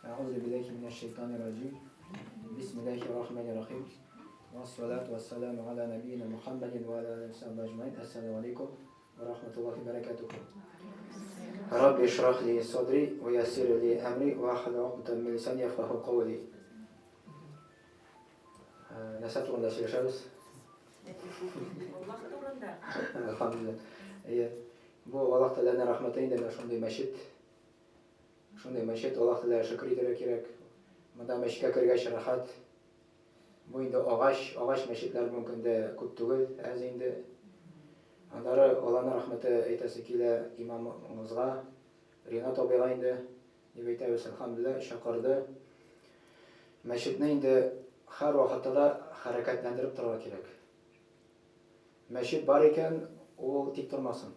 Әгъузу биллахи минәш шайтанир раҗим. Бисмиллахир рахманир рахим. Вассалату вассаламу аля набийина Мухаммадин ва аля алихи ва сахбихи аҗмаин. Ассаламу алейкум ва рахматуллахи ва баракатуху. Рабби шрах ли садри ва яссир ли амри ва ахлул уқдатан мин лисани яфкаху каули. Нәрсә турында сөйләшәбез? Аллаһ турында. Әлхәмдүлилләһ. Әйе. Бу Аллаһ Тәгаләнең рәхмәте инде менә шундый мәчет. Шундый мәчет, Аллаһ Тәгаләгә шөкер итәргә кирәк. Монда мәчеткә кергәч рәхәт. Бу инде агач, агач мәчетләр бүгенге көндә күп түгел, әз инде. Аннары Аллаһның рәхмәте әйтәсе килә имамыбызга, Ринат абыйга инде, дип әйтәбез, әлхәмдүлилләһ, чакырды. Мәчетне инде һәрвакытта да хәрәкәтләндереп торырга кирәк. Мәчет бар икән, ул тик тормасын.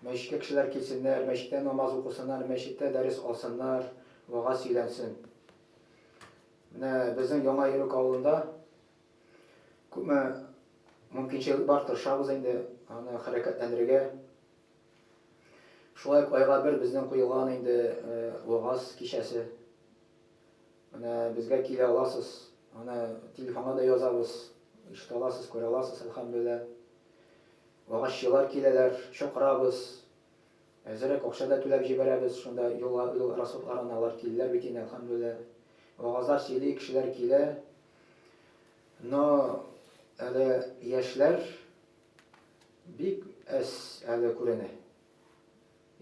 Мәчеткә кешеләр килсеннәр, мәчеттә намаз укысыннар, мәчеттә дәрес алсыннар, вәгазь сөйләнсен. Менә безнең Яңа Йөрек авылында күпме мөмкинчелек бар, тырышабыз инде аны хәрәкәтләндерергә. Шулай ук айга бер безнең куелган инде вәгазь кичәсе. Менә безгә килә аласыз, аны телефонга да язабыз, ишетә аласыз, күрә аласыз, әлхәмдүлилләһ. Вагазчылар киләләр, чакырабыз. Әзерәк акча да түләп җибәрәбез, шунда юлга, юл расходларына алар киләләр бит инде, әлхәмдүлилләһ. Вагазлар сөйли, кешеләр килә. Но әле яшьләр бик әз әле күренә.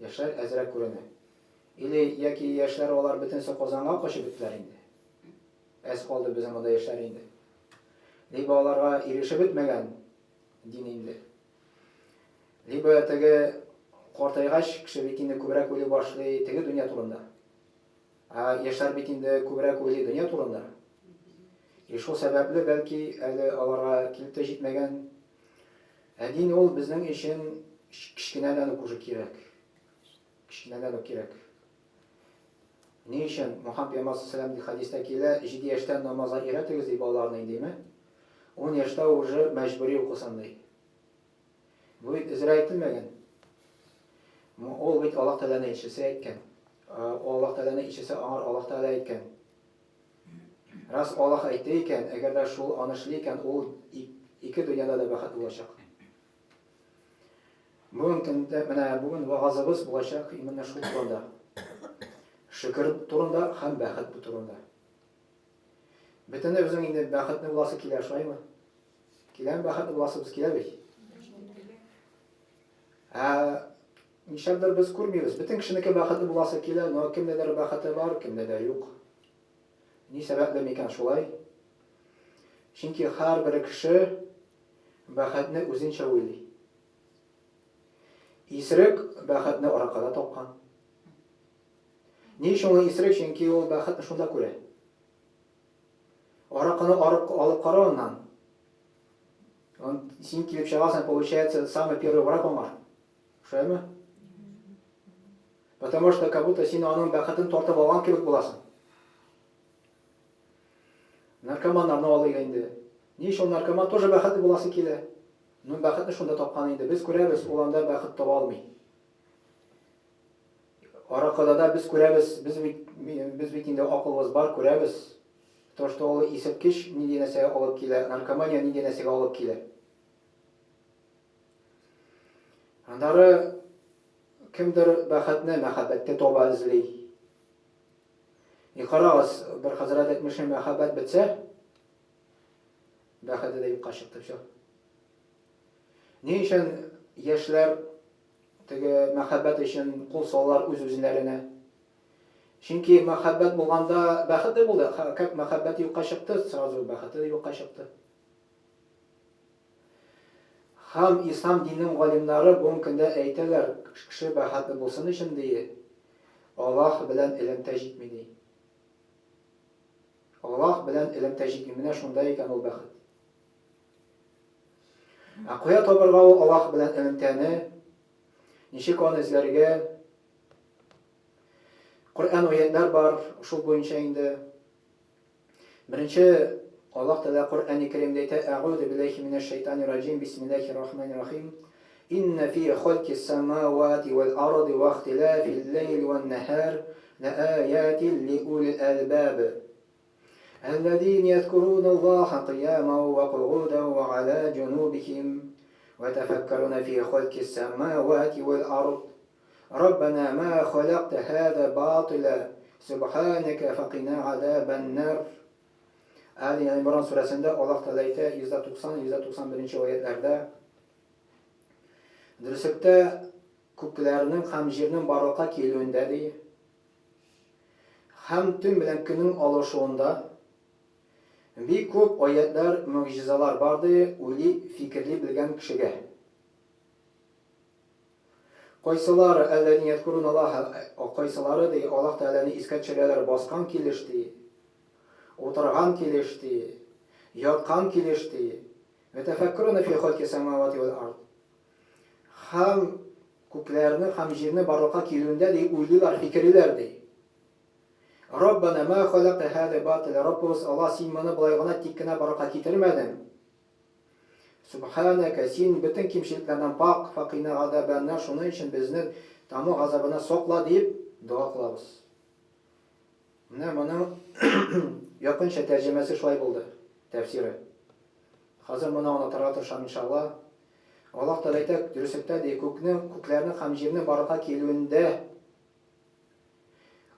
Яшьләр әзрәк күренә. Или яки яшьләр алар бөтенесе Казанга качып беттеләр инде. Әз калды безнең монда яшьләр инде. Либо аларга ирешеп бетмәгән дин инде. Либо теге картайгач кеше бит инде күбрәк уйлый башлый теге дөнья турында. Ә яшьләр бит инде күбрәк уйлый дөнья турында. И шул сәбәпле бәлки әле аларга килеп тә җитмәгән. Ә дин ул безнең өчен кечкенәдән үк уже кирәк. Кечкенәдән үк кирәк. Ни өчен? Мухаммад пәйгамбәр саллаллаху алейһи хәдистә килә, 7 яшьтән намазга өйрәтегез ди балаларны дими. 10 яшьтә уже мәҗбүри укысын ди. Бу бит зря әйтелмәгән. Ул бит Аллаһ Тәгаләнең илчесе әйткән. Аллаһ Тәгаләнең илчесе аңар Аллаһ Тәгалә әйткән. Рас Аллаһ әйтте икән, әгәр дә шул аны эшли икән, ул ике дөньяда да бәхетле булачак. Бүген көндә, менә бүген вагазыбыз булачак именно шул турында. Шөкер турында һәм бәхет турында. Бөтенебезнең инде бәхетле буласы килә, шулаймы? Киләме бәхетле буласыбыз килә бит. Ә нишләптер без күрмибез. Бөтен кешенеке бәхетле буласы килә, но кемдәдер бәхете бар, кемдәдер юк. Ни сәбәпле микән шулай? Чөнки һәрбер кеше бәхетне үзенчә уйлый. Исерек бәхетне аракыда тапкан. Ни өчен ул исерек? Чөнки ул бәхетне шунда күрә. Аракыны арып алып кара аннан. Он, син килеп чыгасың, получается, самый первый враг аңар. Шулаймы? Потому что как будто син аның бәхетен тартып алган кебек буласың. Наркоманнарны алыйк инде. Ни өчен ул наркоман тоже бәхетле буласы килә? Ну, бәхетне шунда тапкан инде. Без күрәбез, ул анда бәхет таба алмый. Аракыда да без күрәбез, без бит, без бит инде акылыбыз бар, күрәбез. То, что ул исерткеч нинди нәрсәгә алып килә, наркомания нинди нәрсәгә алып килә. Аннары кемдер бәхетне мәхәббәттә таба эзли. И карагыз, бер хәзрәт әйтмешли, мәхәббәт бетсә, бәхете дә юкка чыкты, все. Ни өчен яшьләр теге мәхәббәт өчен кул салалар үз-үзләренә? Чөнки мәхәббәт булганда бәхетле булды. Как мәхәббәт юкка чыкты, сразу бәхете дә юкка чыкты. Һәм ислам диненең галимнары бүгенге көндә әйтәләр, кеше бәхетле булсын өчен ди, Аллаһ белән элемтә җитми ди. Аллаһ белән элемтә җитми. Менә шунда икән ул бәхет. Ә кая табарга ул Аллаһ белән элемтәне? Ничек аны эзләргә? Коръән аятлар бар, шул буенча инде. Беренче Аллаһ Тәгалә Коръәни Кәримдә әйтә: "Әгъузу биллаһи минәш шайтанир раҗим, бисмиллаһир рахманир рахим. Инна фи халки самавати вәл арди ва ихтилафил ләйли вән нәһар ләаятин ли улил әлбаб. Әлләзин язкурун Аллаһа кыяман ва кугудан ва аля җунубихим ва тәфәккәруна фи халки самавати вәл ард. Раббана ма халакта һаза батила субханaka факина азабан нар. Али Имран сүрәсендә Аллаһ Тәгалә әйтә 190-191 аятләрдә Дөреслектә күкләрнең һәм җирнең барлыкка килүендә ди, һәм төн белән көннең алышуында бик күп аятлар, могҗизалар бар ди, уйлый, фикерли белгән кешегә. Кайсылары, әлләзин язкурун Аллаһа, кайсылары ди, Аллаһ Тәгаләне искә төшерәләр баскан килеш ди, утырган килеш ди, яткан килеш ди, Вәтәфәккәруна фи халки самавати вәл ард. Һәм күкләрне һәм җирне барлыкка килүендә ди уйлыйлар, фикерлиләр ди. Раббана ма халакта һаза батил. Раббыбыз Аллаһ, син моны болай гына тик кенә барлыкка китермәдең. Субханәкә, син бөтен кимчелекләрдән пак, факина газабәннар, шуның өчен безне таму газабына сакла дип дога кылабыз. Менә моның якынча тәрҗемәсе шулай булды, тәфсире. Хәзер моны аңлатырга тырышам, иншалла. Аллаһ Тәгалә әйтә, дөреслектә ди, күкнең, күкләрнең һәм җирнең барлыкка килүендә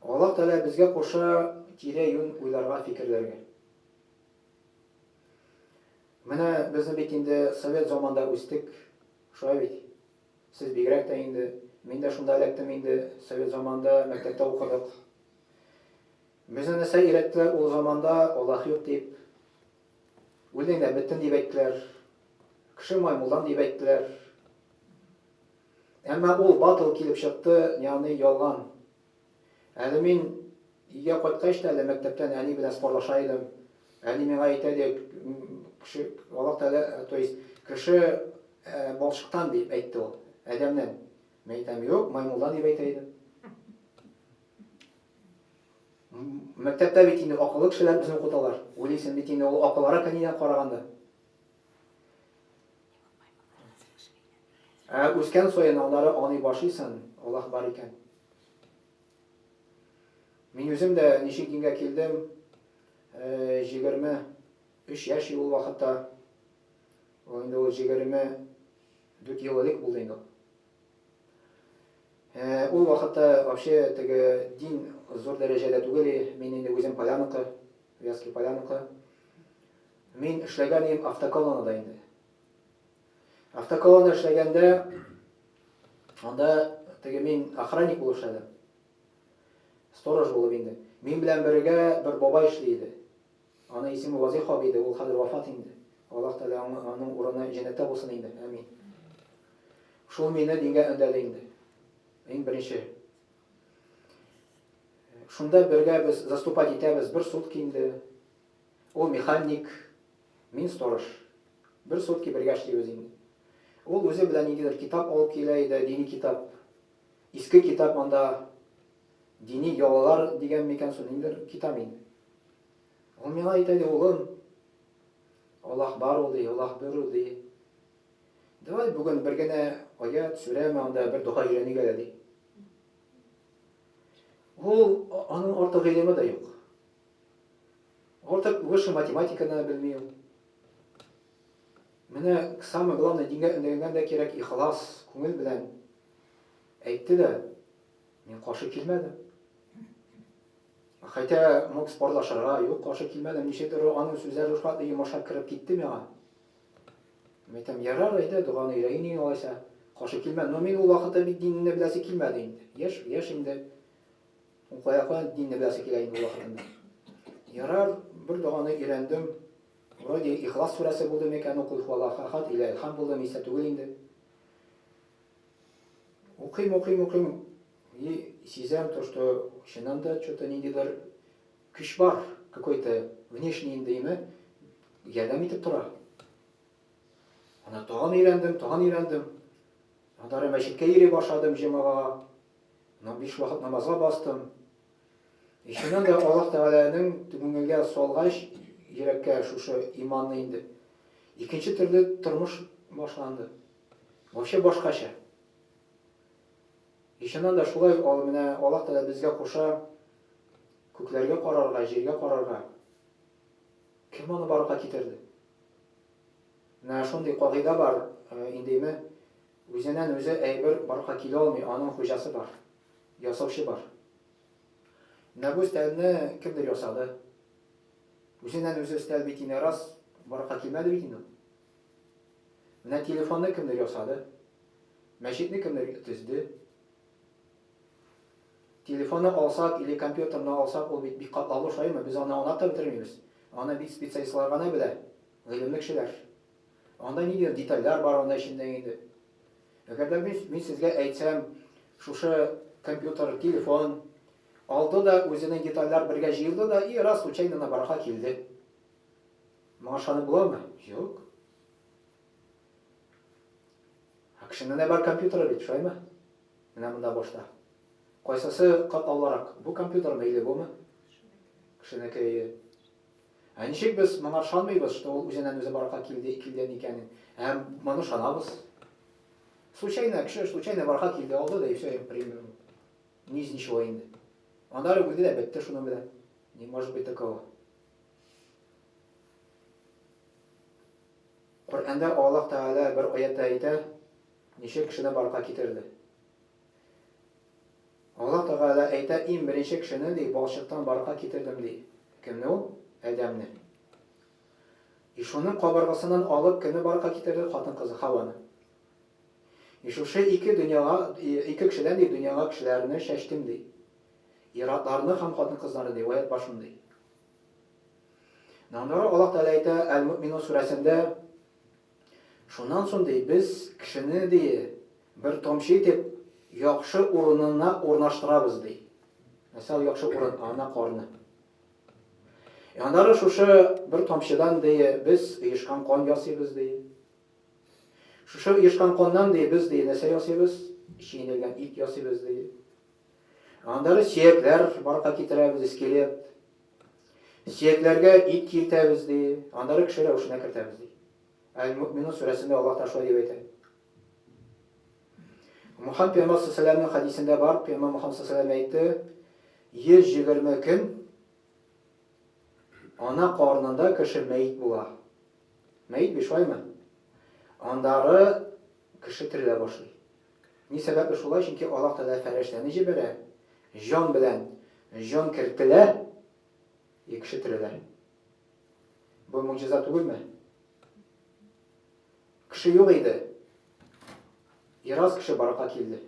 Аллаһ Тәгалә безгә куша тирә-юнь уйларга, фикерләргә. Менә безне бит инде совет заманда үстек, шулай бит? Сез бигрәк тә инде. Мин дә шунда эләктем инде, совет заманында мәктәптә укыдык. Безне нәрсә өйрәттеләр ул заманда, Аллаһ юк дип. Үлдең дә беттең дип әйттеләр. Кеше маймылдан дип әйттеләр. Әмма ул батыл килеп чыкты, ягъни ялган. Әле мин өйгә кайткач та әле мәктәптән әни белән спорлаша идем. Әни миңа әйтә ди, кеше Аллаһ Тәгалә, то есть кеше балчыктан дип әйтте ул, адәмнән. Мин әйтәм, юк, маймылдан дип әйтә идем. Мәктәптә бит инде акыллы кешеләр безне укыталар. Уйлыйсың бит инде ул акыллырак әнидән караганда. Ә үскән саен аннары аңлый башлыйсың, Аллаһ бар икән. Мин үзем дә ничек дингә килдем, 23 яшь ул вакытта. Ул инде ул 24 ел элек булды инде. Ул вакытта вообще теге дин зур дәрәҗәдә түгел, мин инде үзем Поляныкы, Вятский Поляныкы. Мин эшләгән идем автоколоннада инде. Автоколонна эшләгәндә анда теге мин охранник булып эшләдем. Сторож булып инде. Мин белән бергә бер бабай эшли иде. Аның исеме Вазих абый иде, ул хәзер вафат инде. Аллаһ Тәгалә аның урыны җәннәттә булсын инде. Амин. Шул мине дингә өндәде инде. Иң беренче. Шунда бергә без заступать итәбез бер сутки инде. Ул механик, мин сторож. Бер сутки бергә эшлибез инде. Ул үзе белән ниндидер китап алып килә иде, дини китап. Иске китап анда дини йолалар дигән микән соң, ниндидер китап инде. Ул миңа әйтә ди, улым, Аллаһ бар ул ди, Аллаһ бер ул ди. Давай бүген бер генә аят, сүрәме анда бер дога өйрәник әле ди. Ул аның артык гыйлеме дә юк. Артык высший математиканы белми ул. Менә самое главное дингә өндәгәндә дә кирәк ихлас күңел белән әйтте дә, мин каршы килмәдем. Хотя мог спорлашырга, юк, каршы килмәдем. Ничектер аның сүзләре шулай йомшак кереп китте миңа. Мин әйтәм, ярар, әйдә, доганы өйрәнин инде алайса. Каршы килмәдем. Но мин ул вакытта бит динне беләсе килмәде инде. Яшь, яшь инде. Ул кая кая динне беләсе килә инде ул вакытында. Ярар, бер доганы өйрәндем. Вроде Ихлас сүрәсе булды микән, ул Кул хуаллаху ахад или Әлхам булды, истә түгел инде. Укыйм, укыйм, укыйм. И сизәм то, что чыннан да что-то ниндидер көч бар, какой-то внешний инде име, ярдәм итеп тора. Аны тагын өйрәндем, тагын өйрәндем. Аннары мәчеткә йөри башладым җомгага. Аннан биш вакыт намазга бастым. И чыннан да Аллаһ Тәгаләнең күңелгә салгач, йөрәккә шушы иманны инде. Икенче төрле тормыш башланды. Вообще башкача. И чыннан да шулай ал менә Аллаһ Тәгалә безгә куша күкләргә карарга, җиргә карарга. Кем аны барлыкка китерде? Менә шундый кагыйдә бар индеме, үзеннән үзе әйбер барлыкка килә алмый, аның хуҗасы бар, ясаучы бар. Менә бу өстәлне кемдер ясады. Үзеннән үзе өстәл бит инде раз барлыкка килмәде бит инде ул. Менә телефонны кемдер ясады. Мәчетне кемдер төзде. Телефонны алсак или компьютерны алсак, ул бит бик катлаулы, шулаймы? Без аны аңлап та бетермибез. Аны бик специалистлар гына белә, гыйлемле кешеләр. Анда ниндидер детальләр бар анда эчендә инде. Әгәр дә мин, мин сезгә әйтсәм, шушы компьютер, телефон алды да үзенең детальләр бергә җыелды да и раз случайно на бараха килде. Моңа ышанып буламы? Юк. Ә кешенең дә бар компьютеры бит, шулаймы? Менә монда башта. Кайсысы катлаулырак? Бу компьютермы или бумы? Кешенеке, әйе. Ә ничек без моңа ышанмыйбыз, что ул үзеннән үзе барлыкка килде, килгән икәнен? Ә моны ышанабыз. Случайно, кеше случайно барлыкка килде, алды да и все, примерно. Ни из ничего инде. Аннары үлде дә бетте шуның белән. Не может быть такого. Коръәндә Аллаһ Тәгалә бер аятьтә әйтә, ничек кешене барлыкка китерде. Аллаһ Тәгалә әйтә, иң беренче кешене, ди, балчыктан барлыкка китердем, ди. Кемне ул? Адәмне. И шуның кабыргасыннан алып кемне барлыкка китерде? Хатын-кызы Хаваны. И шушы ике дөньяга, ике кешедән, ди, дөньяга кешеләрне чәчтем, ди. Ир-атларны һәм хатын-кызларны, ди. Аять бар шундый. Аннары Аллаһ Тәгалә әйтә Әл-Муъминун сүрәсендә, Шуннан соң, ди, без кешене, ди, бер тамчы итеп яхшы урынына урнаштырабыз, ди. Нәрсә ул яхшы урын? Ана карны. Аннары шушы бер тамчыдан, ди, без оешкан кан ясыйбыз, ди. Шушы оешкан каннан, ди, без, ди, нәрсә ясыйбыз? Чәйнәлгән ит ясыйбыз, ди. Аннары сөякләр барлыкка китерәбез, скелет. Сөякләргә ит кертәбез, ди. Аннары кеше рәвешенә кертәбез, ди. Әл-Муъминун сүрәсендә Аллаһ та шулай дип әйтә. Мухаммад пәйгамбәр саллаллаһу хәдисендә бар, пәйгамбәр Мухаммад саллаллаһу әйтте, 120 көн ана карынында кеше мәет була. Мәет бит шулаймы? Аннары кеше терелә башлый. Ни сәбәпле шулай? Чөнки Аллаһ Тәгалә фәрештәне җибәрә, җан белән җан кертелә, и кеше терелә. Бу могҗиза түгелме? Кеше юк иде. И раз кеше баракка килде.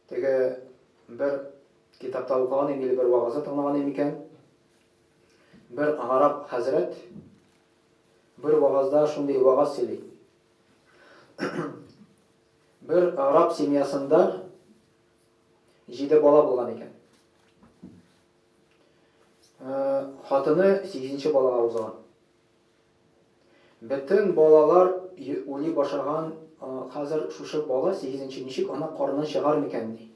Теге бер китапта укыган идем или бер вагазда тыңлаган идем икән. Бер гарәп хәзрәт бер вагазда шундый вагаз сөйли. Бер араб семьясында җиде бала булган икән. Э, хатыны сигезенче балага узган. Бөтен балалар уйлый башлаган, э, хәзер шушы бала сигезенче ничек ана карыннан чыгар микән ди.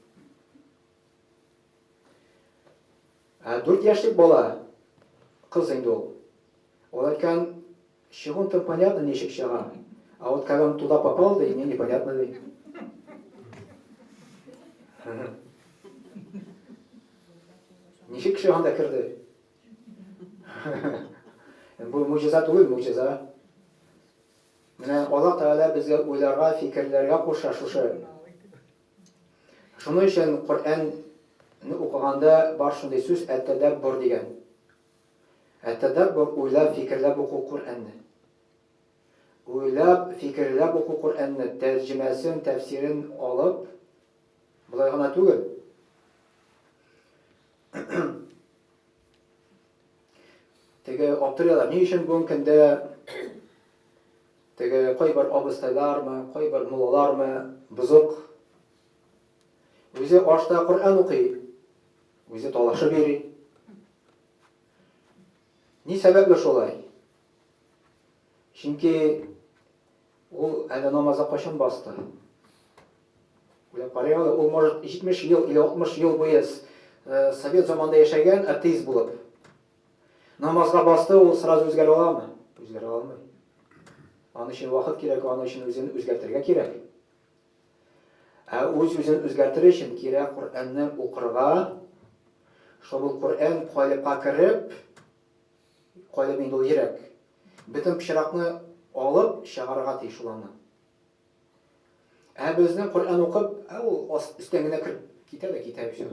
Ә 4 яшьлек бала, кыз инде ул. Ул әйткән, чыгун-то понятно ничек чыга, а вот как он туда попал, ди, мне непонятно, ди. Ничек кеше анда керде? Бу муҗиза түгел, муҗиза. Менә Аллаһ Тәгалә безгә уйларга, фикерләргә куша шушы. Шуның өчен Коръәнне укыганда бар шундый сүз әт-тәдәббур дигән. Әт-тәдәббур уйлап, фикерләп уку Коръәнне. Уйлап, фикерләп уку Коръәнне, тәрҗемәсен, тәфсирен алып, болай гына түгел. Теге аптырыйлар, ни өчен бүгенге көндә Теге кайбер абыстайлармы, кайбер муллалармы бозык. Үзе ашта Коръән укый, үзе талашып йөри. Ни сәбәпле шулай? Чөнки ул әле намазга кайчан басты? Уйлап карыйк әле, ул может 70 ел или 60 ел буе э, совет заманында яшәгән атеист булып. Намазга басты, ул сразу үзгәрә аламы? Үзгәрә алмый. Аның өчен вакыт кирәк, аның өчен үзен үзгәртергә кирәк. Ә үз-үзен үзгәртер өчен кирәк Коръәнне укырга, чтобы ул Коръән калебка кереп, калеб инде ул йөрәк, бөтен пычракны алып чыгарырга тиеш ул аны. Ә безнең Коръән укып, ә ул өстән генә кереп китә дә китә все.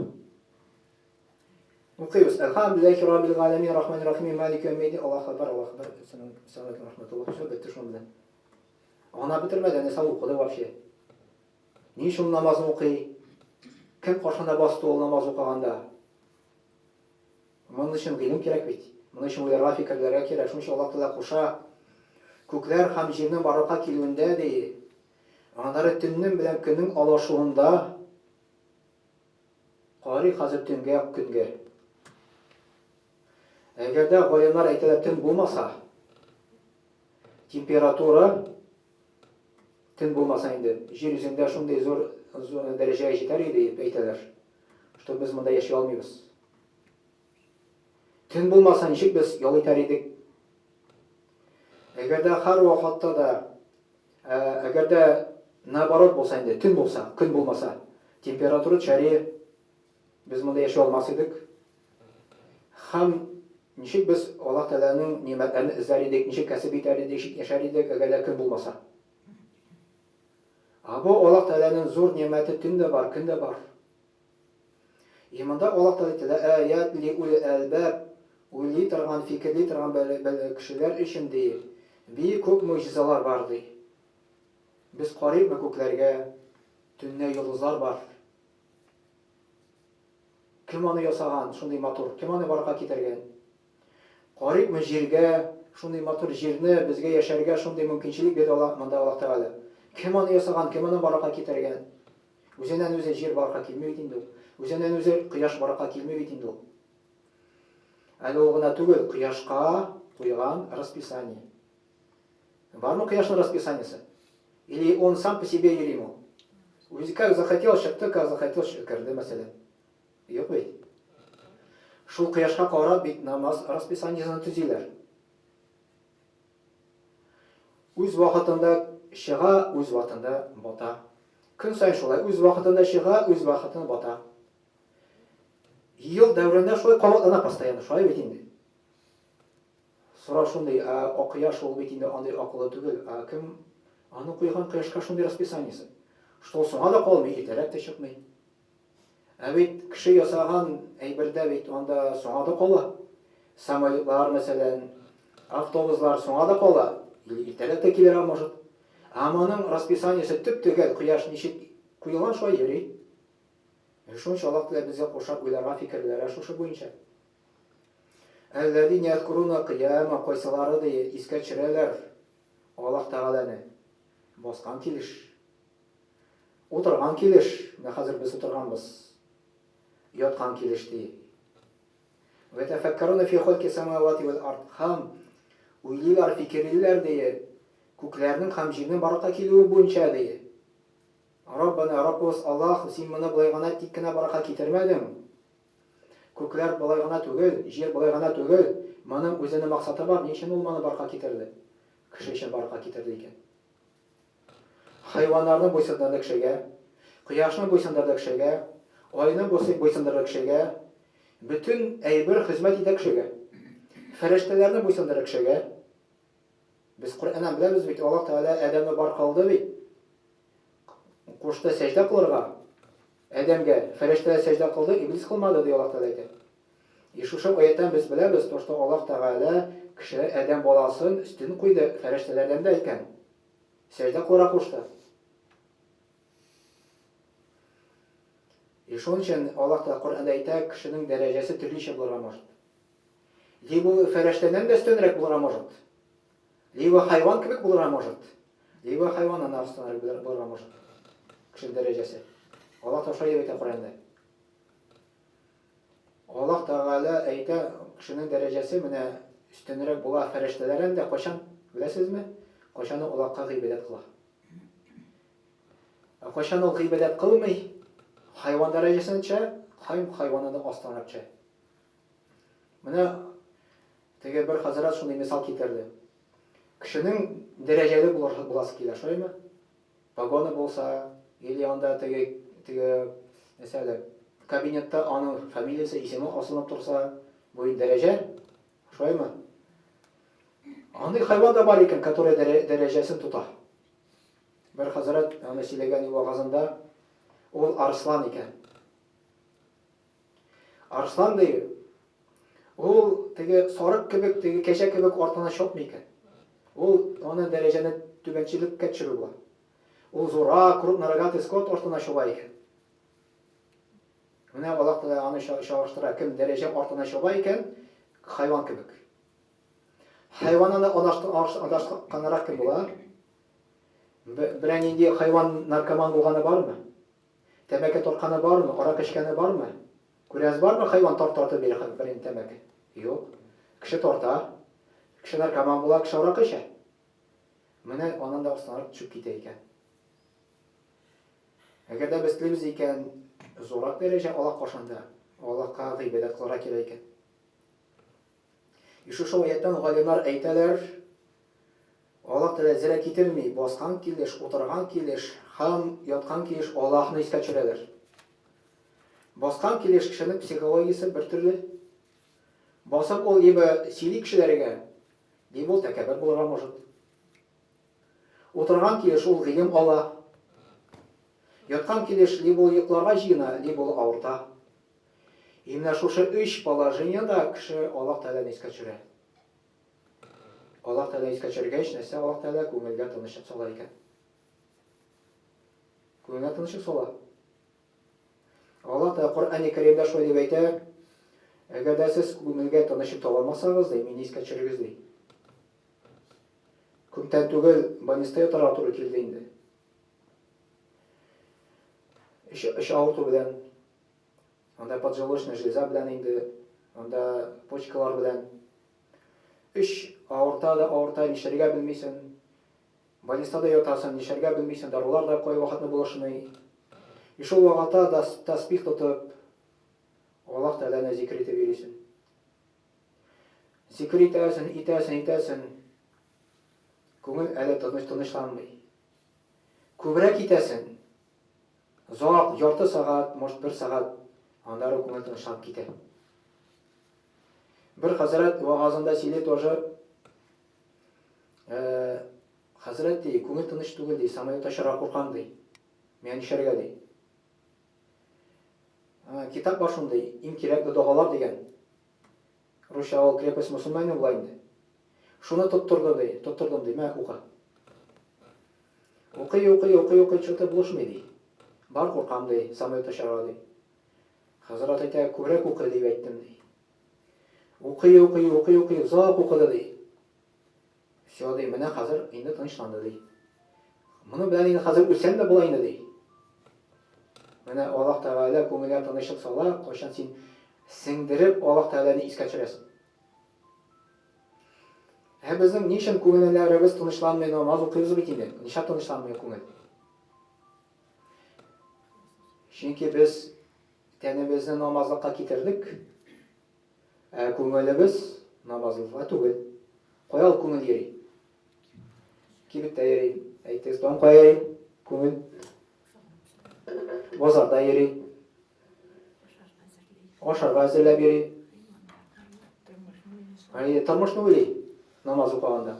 Укыйбыз. Әлхәмдүлилләһи раббил галәмин рахманир рахим малики яумиддин Аллаһу акбар Аллаһу акбар. Ассаламу алейкум рахматуллаһ. Все, бетте шуның белән. Ана бетермәде, нәрсә укыды вообще? Ни өчен ул намазны укый? Кем каршында басты ул намаз укыганда? Моның өчен гыйлем кирәк бит. Моның өчен уйларга, фикерләргә кирәк. Шуның өчен Аллаһ Тәгалә куша. Күкләр һәм җирнең барлыкка килүендә ди, аннары төннең белән көннең алышуында карый хәзер төнгә, көнгә. Әгәр дә галимнәр әйтәләр, төн булмаса, Температура төн булмаса инде, җир йөзендә шундый зур дәрәҗәгә җитәр иде дип әйтәләр, что без монда яши алмыйбыз. Төн булмаса ничек без ял итәр идек? Әгәр дә һәр вакытта да, әгәр дә наоборот булса инде, төн булса, көн булмаса, температура төшәр Без монда яши алмас идек. Һәм ничек без Аллаһ Тәгаләнең нимәтләрен эзләр идек, ничек кәсеп итәр идек, ничек яшәр идек, әгәр дә көн булмаса? Ә бу Аллаһ Тәгаләнең зур нимәте төн дә бар, көн дә бар. И монда Аллаһ Тәгалә әйтә, Ләаят ли улил әлбаб, уйлый торган, фикерли торган кешеләр өчен, ди, бик күп могҗизалар бар, ди. Без карыйкмы күкләргә, төнлә йолдызлар бар. Кем аны ясаган, шундый матур? Кем аны барлыкка китергән? Карыйкмы җиргә, шундый матур җирне, безгә яшәргә шундый мөмкинчелек бирде Алла, монда Аллаһ Тәгалә. Кем аны ясаган, кем аны барлыкка китергән? Үзеннән үзе җир барлыкка килми бит инде ул. Үзеннән үзе кояш барлыкка килми бит инде ул. Әле ул гына түгел, кояшка куйган расписание. Бармы кояшның расписаниесе? Или он сам по себе йөри ул? Үзе как захотел чыкты, как захотел керде, мәсәлән. Юк бит. Шул кояшка карап бит намаз расписаниесен төзиләр. Үз вакытында чыга, үз вакытында бата. Көн саен шулай үз вакытында чыга, үз вакытында бата. Ел дәверендә шулай кабатлана постоянно, шулай бит инде. Сорау шундый, ә Акояш ул бит инде андый акыллы түгел, ә кем аны куйган кояшка шундый расписаниесе? Что ул соңга да калмый, иртәрәк тә чыкмый. Ә бит кеше ясаган әйбердә бит анда соңга да кала. Самолетлар, мәсәлән, автобуслар соңга да кала, или иртәрәк тә килергә может. Ә моның расписаниесе төп-төгәл, кояш ничек куелган, шулай йөри. Шунча Аллаһ Тәгалә безгә куша уйларга, фикерләргә шушы буенча. Әлләзинә язкуруна кыяма, кайсылары, ди, искә төшерәләр Аллаһ Тәгаләне баскан килеш, утырган килеш, менә хәзер без утырганбыз, яткан килеш, ди. Вә тәфәккәруна фи халки самавати вәл ард, һәм уйлыйлар, фикерлиләр, ди, күкләрнең һәм җирнең барлыкка килүе буенча, ди. Раббана, Раббыбыз Аллаһ, син моны болай гына тик кенә барлыкка китермәдең. Күкләр болай гына түгел, җир болай гына түгел, моның үзенең максаты бар, ни өчен ул моны барка китерде? Кеше өчен барка китерде икән. Хайваннарны буйсындырды кешегә, кояшны буйсындырды кешегә, айны буйсындырды кешегә, бөтен әйбер хезмәт итә кешегә. Фәрештәләрне буйсындырды кешегә. Без Коръәннән беләбез бит, Аллаһ Тәгалә Адәмне бар кылды бит. Кушты сәҗдә кылырга. Адәмгә фәрештәләр сәҗдә кылды, иблис кылмады, ди Аллаһ Тәгалә әйтә. И шушы аяттан без беләбез, то, что Аллаһ Тәгалә кеше Адәм баласын өстен куйды, фәрештәләрдән дә икән. Сәҗдә кылырга кушты. И шуның өчен Аллаһ Тәгалә Коръәндә әйтә, кешенең дәрәҗәсе төрлечә булырга может. Либо ул фәрештәдән дә өстенрәк булырга может. Либо хайван кебек булырга может. Либо хайваннан да өстенрәк булырга может. Кешенең дәрәҗәсе. Аллаһ Тәгалә шулай дип әйтә Коръәндә. Аллаһ Тәгалә әйтә, кешенең дәрәҗәсе менә өстенрәк була фәрештәләрдән дә кайчан, беләсезме? Кайчан ул Аллаһка гыйбадәт кыла. Ә кайчан ул гыйбадәт кылмый, хайван дәрәҗәсенә төшә, һәм хайваннан да астанрак төшә. Менә теге бер хәзрәт шундый мисал китерде. Кешенең дәрәҗәле буласы килә, шулаймы? Погоны булса, или анда теге, теге, нәрсә әле, кабинетта аның фамилиясе, исеме асылынып торса, бу инде дәрәҗә, шулаймы? Андый хайван да бар икән, который дәрәҗәсен тота. Бер хәзрәт аны сөйләгән вагазында, ул арыслан икән. Арыслан ди, ул теге сарык кебек, теге кәҗә кебек артына чапмый икән. Ул аны дәрәҗәне түбәнчелеккә төшерү була. Ул зурак, крупнорогатый скот артына чаба икән. Менә Аллаһ Тәгалә аны чагыштыра, кем дәрәҗә артына чаба икән, хайван кебек. Хайван аны адашканрак кем була? Берәр нинди хайван наркоман булганы бармы? Тәмәке тартканы бармы? Аракы эчкәне бармы? Күрәз бармы хайван тарт тартып йөри бернинди тәмәке? Юк. Кеше тарта. Кеше наркоман була, кеше аракы эчә. Менә аннан да астанрак төшеп китә икән. Әгәр дә без телибез икән, зуррак дәрәҗә Аллаһ каршында, Аллаһка гыйбадәт кылырга кирәк икән. И шушы аяттан галимнар әйтәләр, Аллаһ Тәгалә зерә китерми, баскан килеш, утырган килеш һәм яткан килеш Аллаһны искә төшерәләр. Баскан килеш кешенең психологиясе бер төрле. Басып ул либо сөйли кешеләргә, либо ул тәкәббер булырга может. Утырган килеш ул гыйлем ала. Яткан килеш либо ул йокларга җыена, либо ул авырта. И менә шушы өч положениедә кеше Аллаһ Тәгаләне искә төшерә. Аллаһ Тәгалә искә төшергәч, нәрсә Аллаһ Тәгалә күңелгә тынычлык сала икән? Күңелгә тынычлык сала. Аллаһ Тәгалә Коръәни Кәримдә шулай дип әйтә, әгәр дә сез күңелгә тынычлык таба алмасагыз, ди, мине искә төшерегез, ди. Күптән түгел больниста ятарга туры килде инде. Эч, эч авырту белән. Анда поджелудочная железа белән инде, анда почкалар белән. Эч авырта да авырта, нишләргә белмисең. Больницада да ятасың, нишләргә белмисең, дарулар да кайвакытны булышмый. И шул вакытта да тәсбих тотып, Аллаһ Тәгаләне зикер итеп йөрисең. Зикер итәсең, итәсең, итәсең. Күңел әле тыныч тынычланмый. Күбрәк итәсең. Озак, ярты сәгать, может, бер сәгать, аннары күңел тынычланып китә. Бер хәзрәт вагазында сөйли тоже, э, хәзрәт ди, күңел тыныч түгел ди, самолет очарга куркам ди. Миңа нишләргә ди. Э, китап бар шундый, иң кирәкле догалар дигән. Русча ул крепость мусульманина була инде. Шуны тоттырды ди, тоттырдым ди, мә укы. Укый, укый, укый, укый, что-то булышмый ди. Бар куркам ди, самолет очарга ди. Хәзрәт әйтә, күбрәк укы дип әйттем ди. Укый, укый, укый, укый, озак укыды ди. Все ди, менә хәзер инде тынычланды ди. Моны белән инде хәзер үлсәм дә була инде ди. Менә Аллаһ Тәгалә күңелгә тынычлык сала, кайчан син сеңдереп Аллаһ Тәгаләне искә төшерәсең. Ә безнең ни өчен күңелләребез тынычланмый, намаз укыйбыз бит инде. Нишләп тынычланмый күңел? Чөнки без тәнебезне намазлыкка китердек, ә күңелебез намазлыкка түгел. Кая ул күңел йөри? Кибеттә йөри. Әйтегез, тагын кая йөри? Күңел. Базарда йөри. Ашарга әзерләп йөри. Әйе, тормышны уйлый намаз укыганда.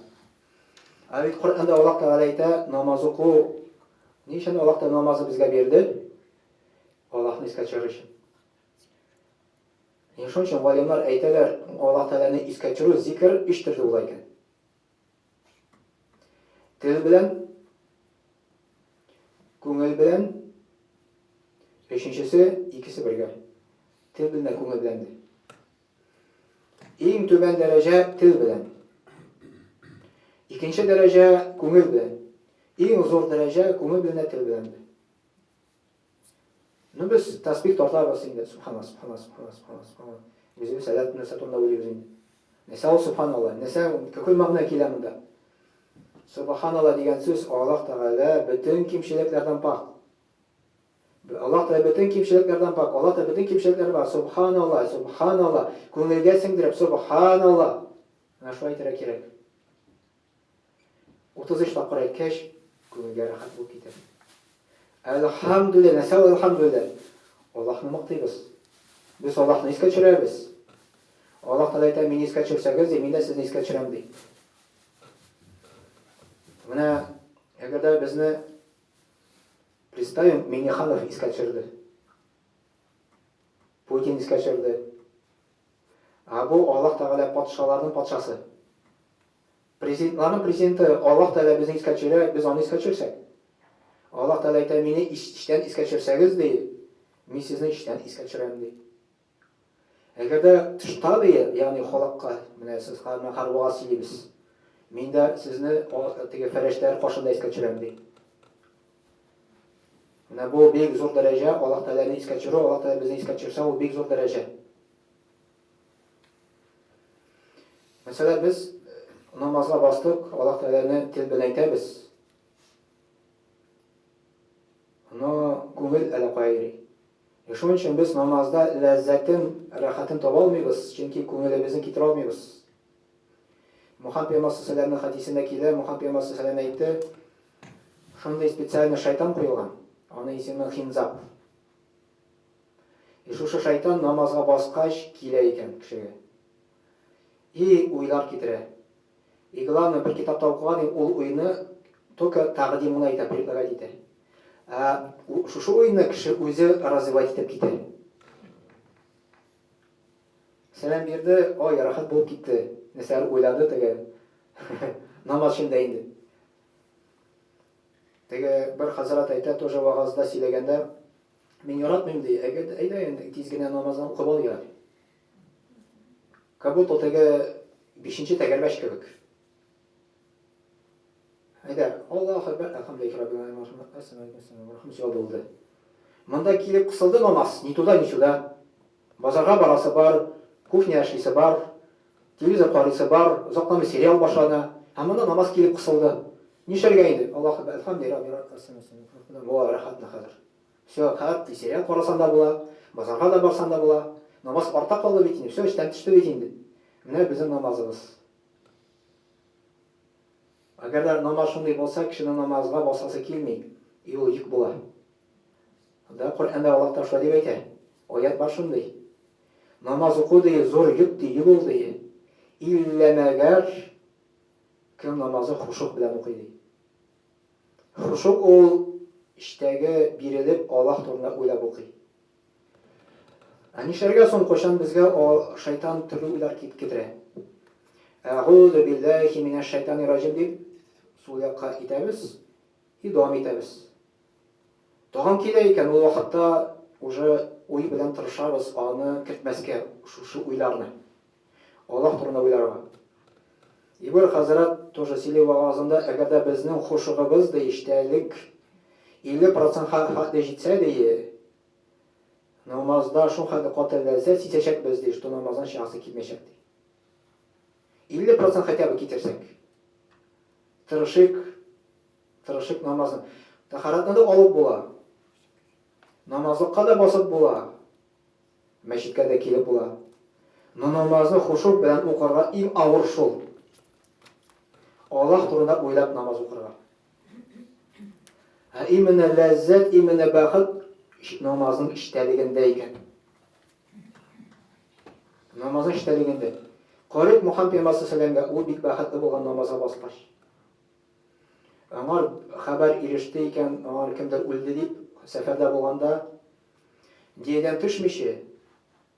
Ә бит Коръәндә Аллаһ Тәгалә әйтә, намаз уку ни өчен Аллаһ Тәгалә намазы безгә бирде? Аллаһны искә төшерер өчен. Ни өчен галимнәр әйтәләр, Аллаһ Тәгаләне искә төшерү зикр өч төрле була икән. Тел белән, күңел белән, өченчесе икесе бергә. Тел белән дә, күңел белән дә. Иң түбән дәрәҗә тел белән. Икенче дәрәҗә күңел белән. Иң зур дәрәҗә күңел белән дә, тел белән дә. Ну без тасбих тартабыз инде. Субханалла, субханалла, субханалла, субханалла, субханалла. Үзебез әллә нәрсә турында уйлыйбыз инде. Нәрсә ул субханалла? Нәрсә, какой мәгънә килә монда? Субханалла дигән сүз Аллаһ Тәгалә бөтен кимчелекләрдән пак. Аллаһ Тәгалә бөтен кимчелекләрдән пак. Аллаһ Тәгалә бөтен кимчелекләр бар. Субханалла, субханалла. Күңелгә сеңдереп, субханалла. Менә шулай әйтергә кирәк. 33 тапкыр әйткәч, күңелгә рәхәт булып китә. Әлхәмдүлилләһ, нәрсә ул әлхәмдүлилләһ? Аллаһны мактыйбыз. Без Аллаһны искә төшерәбез. Аллаһ Тәгалә әйтә, мине искә төшерсәгез, ди, мин дә сезне искә төшерәм, ди. Менә әгәр дә безне представим, Минниханов искә төшерде. Путин искә төшерде. Ә бу Аллаһ Тәгалә патшаларның патшасы. Президентларның президенты Аллаһ Тәгалә безне искә төшерә, без аны искә төшерсәк. Аллаһ Тәгалә әйтә, мине эчтән искә төшерсәгез, ди, мин сезне эчтән искә төшерәм, ди. Әгәр дә тышта, ди, ягъни халыкка, менә сез менә хәзер вагаз сөйлибез. Мин дә сезне теге фәрештәләр каршында искә төшерәм, ди. Менә бу бик зур дәрәҗә, Аллаһ Тәгаләне искә төшерү, Аллаһ Тәгалә безне искә төшерсә, ул бик зур дәрәҗә. Мәсәлән, без намазга бастык, Аллаһ Тәгаләне тел белән әйтәбез. Но күңел әллә кая йөри. И шуның өчен без намазда ләззәтен, рәхәтен таба алмыйбыз, чөнки күңелебезне китерә алмыйбыз. Мухаммад пәйгамбәр саллаллаһу хәдисендә килә, Мухаммад пәйгамбәр саллаллаһу әйтте, шундый специальный шайтан куелган, аның исеме Хинзаб. И шушы шайтан намазга баскач килә икән кешегә. И уйлар китерә. И главное, бер китапта укыган идем, ул уйны только тәкъдим гына итә, предлагать итә. Ә шушы уйны кеше үзе развивать итеп китә. Сәлам бирде, ой, рәхәт булып китте. Нәрсәләр уйлады теге. Намаз эчендә инде. Теге бер хәзрәт әйтә, тоже вагазда сөйләгәндә, мин яратмыйм ди, әгәр әйдә инде тиз генә намазны укып ал ярар. Как будто теге бишенче тәгәрмәч кебек. Әйдә, Аллаһу акбар, әлхәмдүлилләһи раббил галәмин, все булды. Монда килеп кысылды намаз, ни туда, ни сюда. Базарга барасы бар, кухня эшлисе бар, телевизор карыйсы бар, озакламый сериал башлана. Һәм монда намаз килеп кысылды. Нишләргә инде? Аллаһу акбар, әлхәмдүлилләһи раббил галәмин. Була рәхәтне хәзер. Все, хәзер сериал карасан да була, базарга да барсан да була. Намаз арта калды бит инде, все, эштән төште бит инде. Менә безнең намазыбыз. Әгәр дә намаз шундый булса, кешенең намазга басасы килми, и ул йөк була. Да, Коръәндә Аллаһ та шулай дип әйтә. Аят бар шундый. Намаз уку ди, зур йөк ди, йөк ул ди. Иллә мәгәр кем намазы хушук белән укый ди. Хушук ул эчтәге бирелеп Аллаһ турында уйлап укый. Ә нишләргә соң, кайчан безгә шайтан төрле уйлар китерә? Әгуду билләһи минәш шайтани раҗим дип сул якка итәбез и дәвам итәбез. Тагын килә икән, ул вакытта уже уй белән тырышабыз аны кертмәскә, шушы уйларны. Аллаһ турында уйларга. Ибр хәзрәт тоже сөйли вагазында, әгәр дә безнең хушыгыбыз ди эчтәлек 50 процентка хәтле җитсә ди, Намазда шул хәтле каты ләззәт сизәчәкбез, ди, что намаздан чыгасы килмәячәк, ди. 50 процент хотя бы китерсәк. Тырышыйк, тырышыйк намазны. Тәһарәтне дә алып була. Намазлыкка да басып була. Мәчеткә дә килеп була. Но намазны хушук белән укырга иң авыр шул. Аллаһ турында уйлап намаз укырга. Ә именно ләззәт, именно бәхет намазның эчтәлегендә икән. Намазның эчтәлегендә. Карыйк Мухаммад пәйгамбәр саллаллаһу ул бик бәхетле булган намазга баскач. Аңар хәбәр иреште икән, аңар кемдер үлде дип, сәфәрдә булганда, диядән төшмичә,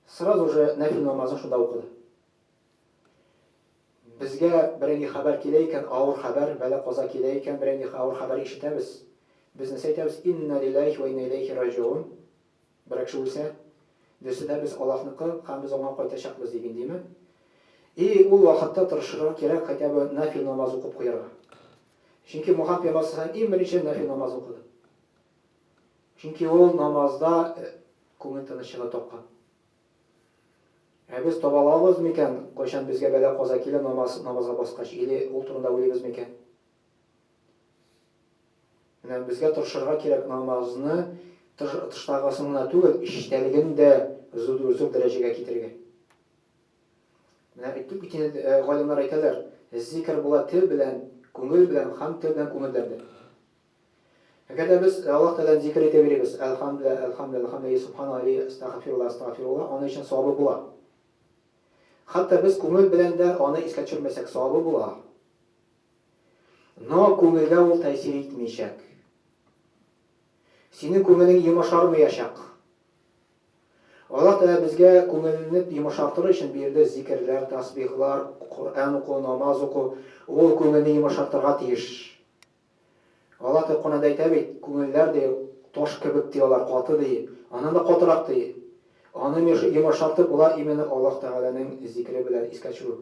сразу же нәфил намазын шунда укыды. Безгә берәр ни хәбәр килә икән, авыр хәбәр, бәла-каза килә икән, берәр ни авыр хәбәр ишетәбез. Без нәрсә әйтәбез? Инна лилләһи вә инна иләйһи раҗиун. Берәр кеше үлсә, дөресе дә без Аллаһныкы һәм без аңа кайтачакбыз дип индиме? И ул вакытта тырышырга кирәк хотя бы нафил намаз укып куярга. Чөнки Мухаммад пәйгамбәр саллаллаһу иң беренче нафил намаз укыды. Чөнки ул намазда күңел тынычлыгы тапкан. Ә без таба алабыз микән, кайчан безгә бәла-каза килә намаз, намазга баскач, или ул турында уйлыйбыз микән? Менә безгә тырышырга кирәк намазны тыштагысын гына түгел, эчтәлеген дә зур, зур дәрәҗәгә китерергә. Менә әйттек бит инде, галимнәр әйтәләр, зикр була тел белән, Күңел белән һәм тел белән күңел белән дә. Әгәр дә без Аллаһ Тәгаләне зикер итә бирәбез, әлхәмдүлилләһ, әлхәмдүлилләһ, әлхәмдүлилләһ, субханаллаһ, әстәгъфируллаһ, әстәгъфируллаһ, аның өчен савабы була. Хәтта без күңел белән дә аны искә төшермәсәк, савабы була. Но күңелгә ул тәэсир итмичәк. Синең күңелең йомшармаячак. Аллаһ Тәгалә безгә күңелне йомшартыр өчен бирде зикерләр, тасбихлар, Коръән уку, намаз уку. Ул күңелне йомшартырга тиеш. Аллаһ Тәгалә Коръәндә әйтә бит, күңелләр ди, таш кебек ди алар, каты ди, аннан да катырак ди. Аны йомшартып була именно Аллаһ Тәгаләнең зикере белән искә төшерү.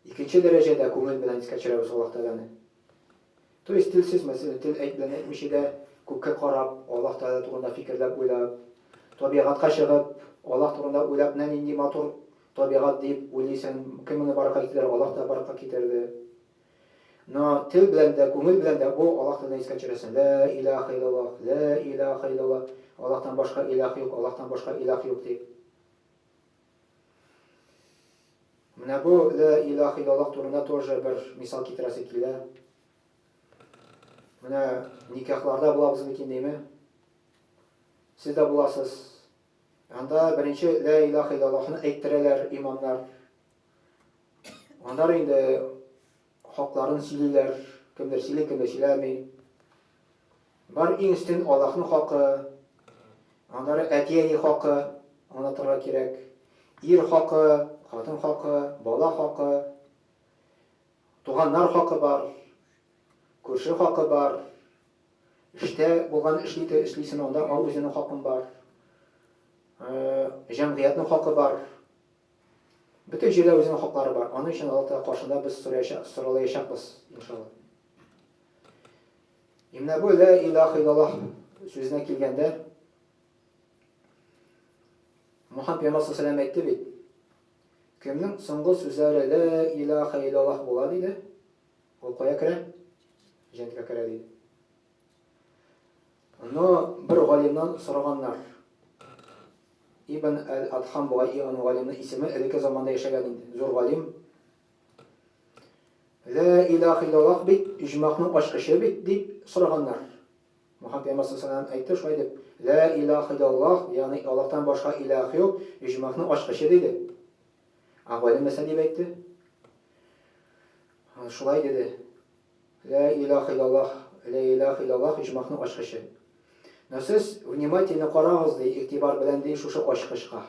Икенче дәрәҗәдә күңел белән искә төшерәбез Аллаһ Тәгаләне. То есть телсез, мәсәлән, тел әйт белән әйтмичә дә күккә карап, Аллаһ Тәгалә турында фикерләп уйлап, табигатькә чыгып, Аллаһ турында уйлап, менә нинди матур табигать дип уйлыйсың, кем моны барлыкка китерде, Аллаһ та барлыкка китерде. Но тел белән дә, күңел белән дә бу Аллаһ Тәгаләне искә төшерәсең. Лә илаһа иллаллаһ, лә илаһа иллаллаһ, Аллаһтан башка илаһ юк, Аллаһтан башка илаһ юк дип. Менә бу лә илаһ иллаллаһ турында тоже бер мисал китерәсе килә. Менә никахларда булабыз бит инде, әйме? Сез дә буласыз. Анда беренче лә илаһ иллаллаһны әйттерәләр имамнар. Аннары инде хакларын сөйлиләр, кемдер сөйли, кемдер сөйләми. Бар иң өстен Аллаһның хакы, аннары әти-әни хакы аңлатырга кирәк. Ир хакы, хатын хакы, бала хакы, туганнар хакы бар, күрше хакы бар. Эштә булган эшли эшлисен, анда үзенең хакын бар. Җәмгыятьнең хакы бар. Бөтен җирдә үзенең хаклары бар. Аның өчен Аллаһ Тәгалә каршында без соралаячакбыз, иншалла. И менә бу лә илаһ иллаллаһ сүзенә килгәндә, Мухаммад пәйгамбәр саллаллаху әйтте бит, кемнең соңгы сүзләре лә илаһ иллаллаһ була диде, ул кая керә? Җәннәткә керә диде. Но бер галимнан сораганнар. Ибн әл-Адхам бугай и аның галимнең исеме, элекке заманда яшәгән инде, зур галим. Лә илаһ иллаллаһ бит иҗмахның ачкычы бит, дип сораганнар. Мухаммад пәйгамбәр саллаллаху әйтте шулай дип, Лә илаһ иллаллаһ, ягъни Аллаһтан башка илаһ юк, иҗмахның ачкычы диде. Ә галим нәрсә дип әйтте? Шулай диде. Лә илаһ иллаллаһ, лә илаһ иллаллаһ иҗмахның ачкычы. Но сез внимательно карагыз, ди, игътибар белән, ди, шушы ачкычка.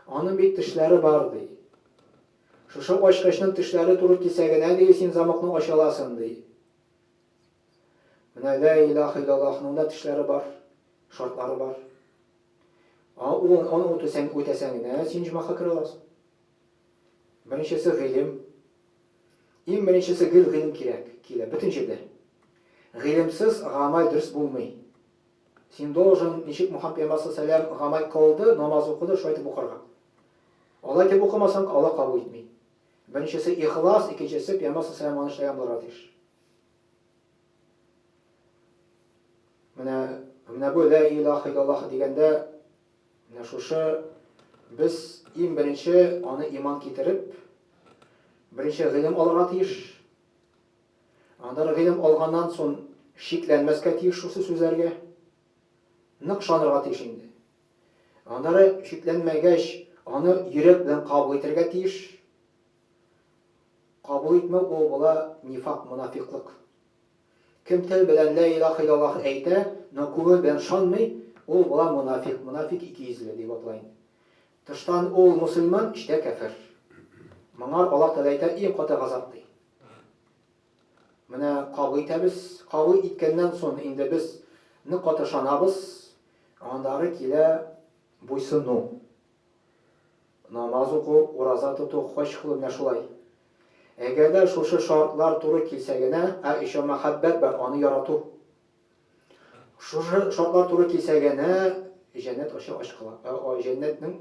Аның бит тешләре бар, ди. Шушы ачкычның тешләре туры килсә генә, ди, син замокны ача аласың, ди. Менә лә илаһ иллаллаһның да тешләре бар, шартлары бар. Аны үтәсәң, үтәсәң генә, син җомахка керә аласың. Беренчесе гыйлем. Иң беренчесе гел гыйлем кирәк, килә бөтен җирдә. Гыйлемсез гамәл дөрес булмый. Син должен, ничек Мухаммад пәйгамбәр саллаллаху гамәл кылды, намаз укыды, шулай итеп укырга. Алай итеп укымасаң, Аллаһ кабул итми. Беренчесе ихлас, икенчесе пәйгамбәр саллаллаху аны эшләгән булырга тиеш. Менә менә бу лә илаһа иллаллаһ дигәндә Менә шушы без иң беренче аны иман китереп, беренче гыйлем алырга тиеш. Аннары гыйлем алганнан соң шикләнмәскә тиеш шушы сүзләргә. Нык ышанырга тиеш инде. Аннары шикләнмәгәч, аны йөрәк белән кабул итәргә тиеш. Кабул итмәү ул була нифак, монафиклык. Кем тел белән лә илаһ иллаллаһ әйтә, но күңел белән ышанмый, ул була монафик, монафик икейөзле дип атала инде. Тыштан ул мусульман, эчтә кәфер. Моңар Аллаһ Тәгалә әйтә, иң каты газап ди. Менә кабул итәбез, кабул иткәннән соң инде без нык каты ышанабыз, аннары килә буйсыну. Намаз уку, ураза тоту, хаҗ кылу менә шулай. Әгәр дә шушы шартлар туры килсә генә, ә еще мәхәббәт бар, аны ярату. Шушы шартлар туры килсә генә, җәннәт ачы ачкыла. Җәннәтнең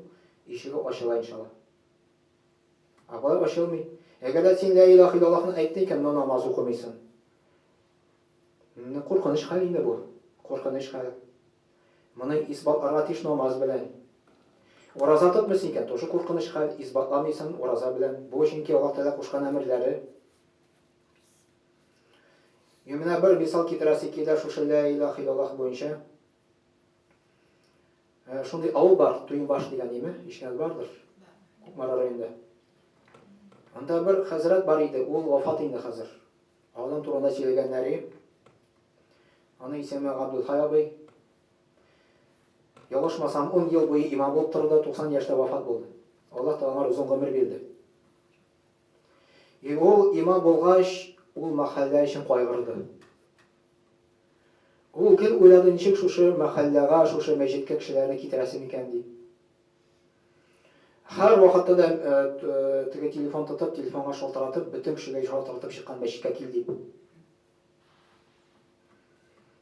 ишеге ачыла иншалла. Ә болай ачылмый. Әгәр дә син лә илаһ иллаллаһны әйттең икән, но намаз укымыйсың. Куркыныч хәл инде бу. Куркыныч хәл. Моны исбатларга тиеш намаз белән. Ураза тотмыйсың икән, тоже куркыныч хәл, исбатламыйсың ураза белән. Бу чөнки Аллаһ Тәгалә кушкан әмерләре. И менә бер мисал китерәсе килә шушы лә илаһ иллаллаһ буенча. Э, шундый авыл бар, Туембаш дигән име, ишеткән бардыр. Кукмара районында. Анда бер хәзрәт бар иде, ул вафат инде хәзер. Аның турында сөйләгәннәре. Аның исеме Габдулхай абый. Ялгышмасам, 10 ел буе имам булып торды, 90 яшьтә вафат булды. Аллаһ Тәгалә аңа озын гомер бирде. И ул имам булгач, ул мәхәллә өчен кайгырды. Ул гел уйлады, ничек шушы мәхәлләгә, шушы мәчеткә кешеләрне китерәсе микән дип. Һәр вакытта да э, теге телефон тотып, телефонга шалтыратып, бөтен кешегә шалтыратып чыккан мәчеткә кил дип.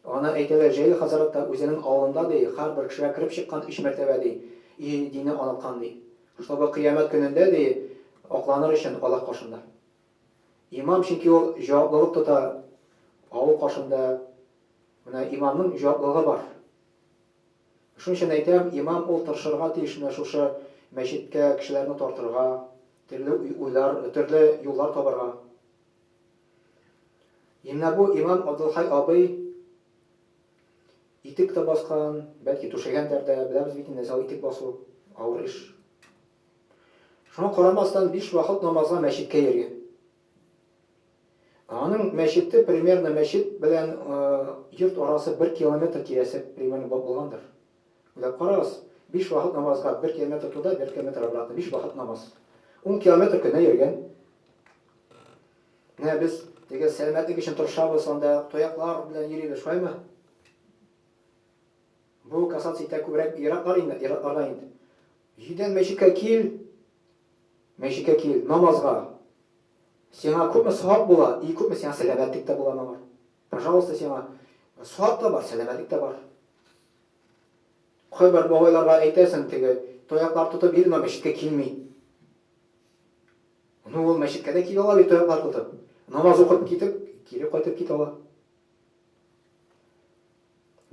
Аны әйтәләр, Җәлил хәзрәт тә үзенең авылында, ди, һәрбер кешегә кереп чыккан өч мәртәбә, ди, и дине аныткан, ди. Чтобы кыямәт көнендә, ди, акланыр өчен Аллаһ каршында. Имам, чөнки ул җаваплылык тота авыл каршында. Менә имамның җаваплылыгы бар. Шуның өчен әйтәм, имам ул тырышырга тиеш менә шушы мәчеткә кешеләрне тартырга, төрле уйлар, төрле юллар табарга. И менә бу имам Абдулхай абый итек тә баскан, бәлки түшәгәндер дә, беләбез бит инде, нәрсә ул итек басу, авыр эш. Шуңа карамастан, биш вакыт намазга мәчеткә йөргән. Аның мәчете примерно мәчет белән йорт арасы бер километр тирәсе примерно булгандыр. Уйлап карагыз, биш вакыт намазга бер километр туда, бер километр обратно, биш вакыт намаз. Ун километр көненә йөргән. Менә без теге сәламәтлек өчен тырышабыз, анда тояклар белән йөрибез, шулаймы? Бу касаться итә күбрәк иратлар инде, иратларга инде. Өйдән мәчеткә кил, мәчеткә кил, намазга. Сиңа күпме савап була, и күпме сиңа сәламәтлек тә була моңар. Пожалуйста, сиңа савап та бар, сәламәтлек тә бар. Кайбер бабайларга әйтәсең, теге таяклар тотып йөри, но мәчеткә килми. Ну, ул мәчеткә дә килә ала бит таяклар тотып. Намаз укып китеп, кире кайтып китә ала.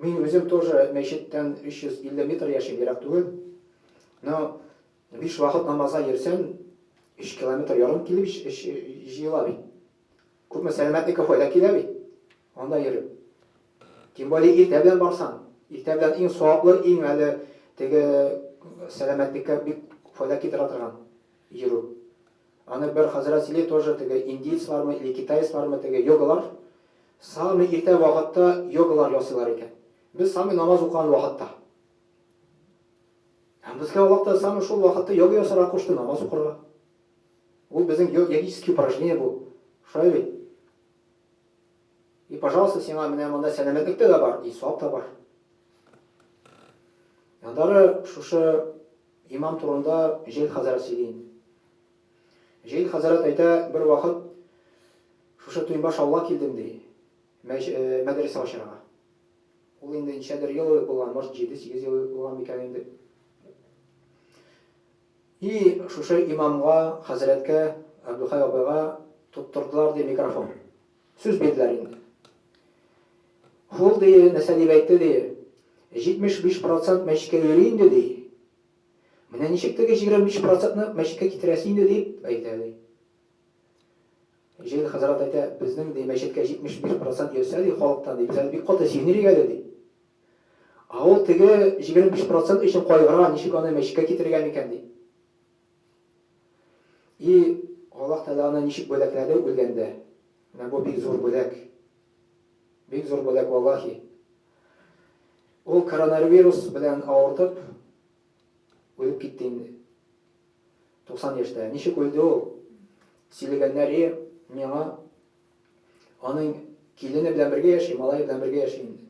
Мин үзем тоже мәчеттән 350 метр яшим, ерак түгел. Но биш вакыт намазга йөрсәң, 3 километр ярым килеп җыела бит. Күпме сәламәтлеккә файда килә бит. Анда йөреп. Тем более иртә белән барсаң, иртә белән иң саваплы, иң әле теге сәламәтлеккә бик файда китерә торган йөрү. Аны бер хәзрәт сөйли тоже теге индийцлармы или китайцлармы теге йогалар самый иртә вакытта йогалар ясыйлар икән. Без самый намаз укыган вакытта. Һәм безгә Аллаһ та самый шул вакытта йога ясарга кушты, намаз укырга. Ул безнең йогический упражнение бу. Шулай бит? И, пожалуйста, сиңа менә монда сәламәтлек тә бар, и савап та бар. Аннары шушы имам турында Җәлил хәзрәт сөйли инде. Җәлил хәзрәт әйтә, бер вакыт шушы Туембаш авылга килдем ди, э, мәдрәсә ачарга. Ул инде ничәдер ел элек булган, может, 7-8 ел элек булган микән инде. И шушы имамга, хәзрәткә, Әбдухай абыйга тоттырдылар ди микрофон. Сүз бирделәр инде. Ул ди, нәрсә дип әйтте ди, 75 процент мәчеткә йөри инде ди. Менә ничек теге 25 процентны мәчеткә китерәсе инде дип әйтә ди. Җәлил хәзрәт әйтә, безнең ди мәчеткә 75 процент йөрсә ди халыктан ди, без әле бик каты сөенер әле ди. Ә ул теге 25 процент өчен кайгыра, ничек аны мәчеткә китерергә микән ди. И Аллаһ Тәгалә аны ничек бүләкләде үлгәндә. Менә бу бик зур бүләк. Бик зур бүләк, валлахи. Ул коронавирус белән авыртып үлеп китте инде. 90 яшьтә. Ничек үлде ул? Сөйләгәннәре миңа аның килене белән бергә яши, малае белән бергә яши инде.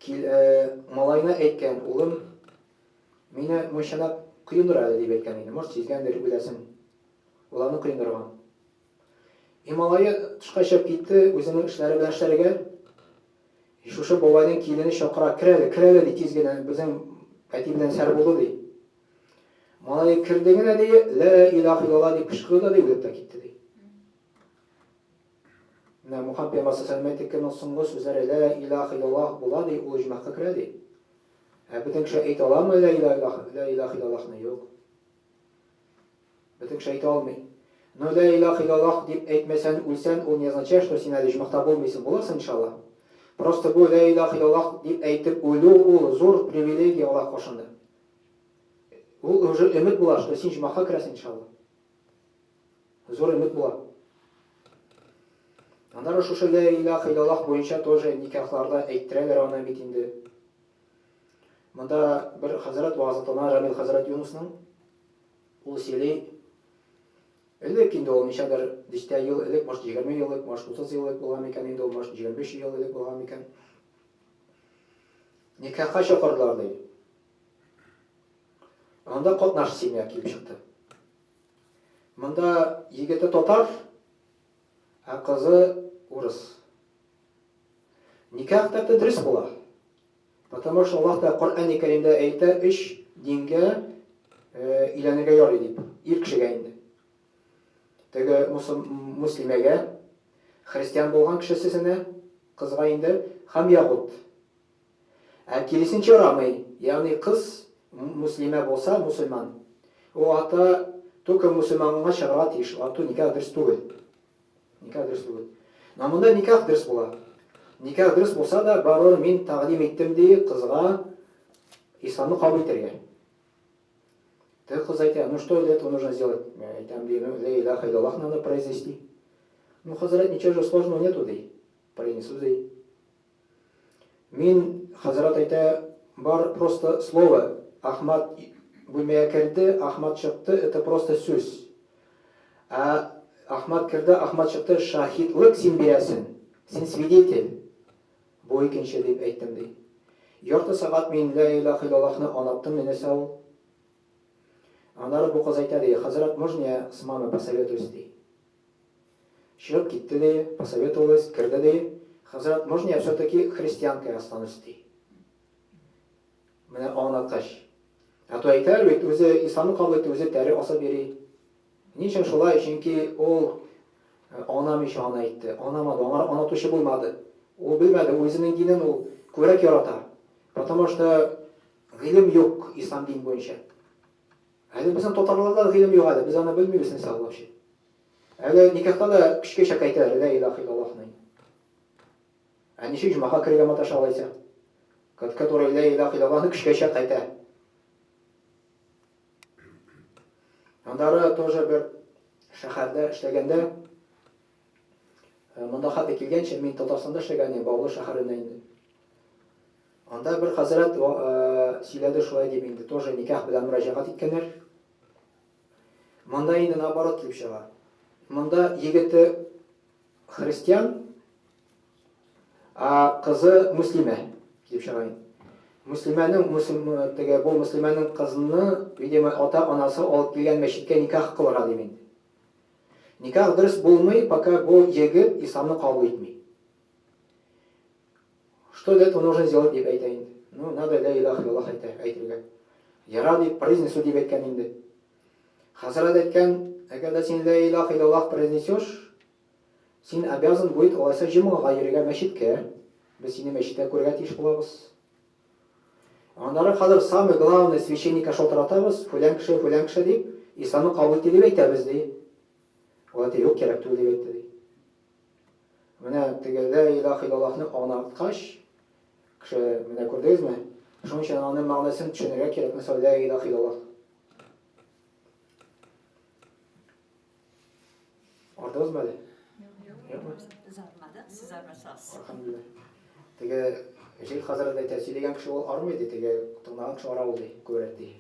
Кил, э, малаена әйткән, улым, мине мунчада коендыр әле дип әйткән инде. Может, сизгәндер, үләсен. Ул аны коендырган. И малае тышка чыгып китте, үзенең эшләре белән эшләргә. И шушы бабайның килене чакыра, кер әле, кер әле, ди, тиз генә, безнең әти белән сәр булды, ди. Малае керде генә, ди, лә илаһ иллаллаһ дип кычкырды да, ди, үлеп тә китте, ди. Менә Мухаммад пәйгамбәр саллаллаһу алейһи ва кемнең соңгы сүзләре лә илаһ иллаллаһ була, ди, ул оҗмахка керә, ди. Ә бөтен кеше әйтә аламы ла илаһ ла илаһ иллаллаһны? Юк. Бөтен кеше әйтә алмый. Но ла илаһ иллаллаһ дип әйтмәсән, үлсән, ул не означает, что син әле җмахта булмыйсың. Буласың, иншалла. Просто бу ла илаһ иллаллаһ дип әйтеп үлү ул зур привилегия Аллаһ каршында. Ул уже өмет була, что син җмахка керәсең, иншалла. Зур өмет була. Аннары шушы ла илаһ иллаллаһ буенча тоже никахларда әйттерәләр аны бит инде. Монда бер хәзрәт вазытына Рамил хәзрәт Юнусның ул сөйли. Элек инде ул ничәдер дистә ел элек, может 20 ел элек, может 30 ел элек булган микән инде ул, может 25 ел элек булган микән. Никахка чакырдылар ди. Анда катнаш семья килеп чыкты. Монда егете татар, ә кызы урыс. Никах та дөрес була. Потому что Аллаһ та Коръәни Кәримдә әйтә, өч дингә өйләнергә ярый дип, ир кешегә инде. Теге муслимәгә, христиан булган кешесенә, кызга инде, һәм ягут. Ә киресенчә ярамый, ягъни кыз муслимә булса, мусульман, ул ата только мусульманга чыгарга тиеш, ату никах дөрес түгел. Никах дөрес түгел. Но монда никах дөрес була. Никах дөрес булса да, барыбер мин тәкъдим иттем ди кызга исламны кабул итәргә. Теге кыз әйтә, ну что для этого нужно сделать? Әйтәм ди, ну ля иляха иллаллах надо произнести. Ну, хәзрәт, ничего же сложного нету, ди. Произнесу, ди. Мин, хәзрәт әйтә, бар просто слово, Ахмат бүлмәгә керде, Ахмат чыкты, это просто сүз. Ә Ахмат керде, Ахмат чыкты, шаһитлык син бирәсен, син свидетель. Бу икенче дип әйттем, ди. Ярты сәгать мин ля илаха иллаллахны аңлаттым, нәрсә ул. Аннары бу кыз әйтә, ди, хәзрәт, можно я с мамой посоветуюсь, ди. Чыгып китте, ди, посоветовалась, керде, ди. Хәзрәт, можно я все-таки христианкой останусь, ди. Менә аңлаткач. Ә то әйтәләр бит, үзе исламны кабул итте, үзе тәре асып йөри. Ни өчен шулай? Чөнки ул э, аңламыйча аны әйтте. Аңламады, аңар аңлатучы булмады. Ул белмәде, үзенең динен ул күбрәк ярата. Потому что гыйлем юк ислам дин буенча. Әле безнең татарларда гыйлем юк әле, без аны белмибез нәрсә ул вообще. Әле никахта да көчкә чак әйтәләр, лә илаһ иллаллаһны. Ә ничек җомаха керергә маташа алайса? Который лә илаһ иллаллаһны көчкә чак әйтә. Аннары тоже бер шәһәрдә эшләгәндә, э, монда хәтта килгәнче мин Татарстанда эшләгән идем, Баулы шәһәрендә инде. Анда бер хәзрәт сөйләде шулай дип инде, тоже никах белән мөрәҗәгать иткәннәр. Монда инде наоборот килеп чыга. Монда егете христиан, а кызы муслимә килеп чыга инде. Муслимәнең мусlim теге бу муслимәнең кызны, видимо, ата-анасы алып килгән мәчеткә никах кылырга дип инде. Никах дөрес булмый, пока бу егет исламны кабул итми. Что для этого нужно сделать дип әйтә инде. Ну, надо ля илаха иллаллах әйтә, әйтергә. Яра дип, произнесу дип әйткән инде. Хәзрәт әйткән, әгәр дә син ля илаха иллаллах произнесешь, син обязан будет алайса җомгага йөрергә мәчеткә. Без сине мәчеттә күрергә тиеш булабыз. Аннары хәзер самый главный священника шалтыратабыз, фүлән кеше, фүлән кеше дип, исламны кабул итте дип әйтәбез ди. Ул әйтә, юк, кирәк түгел дип әйтте ди. Менә теге лә илаһ иллаллаһны аңлаткач, кеше менә күрдегезме? Шуның өчен аның мәгънәсен төшенергә кирәк. Нәрсә лә илаһ иллаллаһ? Ардыгызмы әле? Юк. Без армадык, сез армасагыз. Алхамдулилла. Теге Җил хәзрәт әйтә, сөйләгән кеше ул армый ди, теге тыңлаган кеше ара ул ди, күбрәк ди.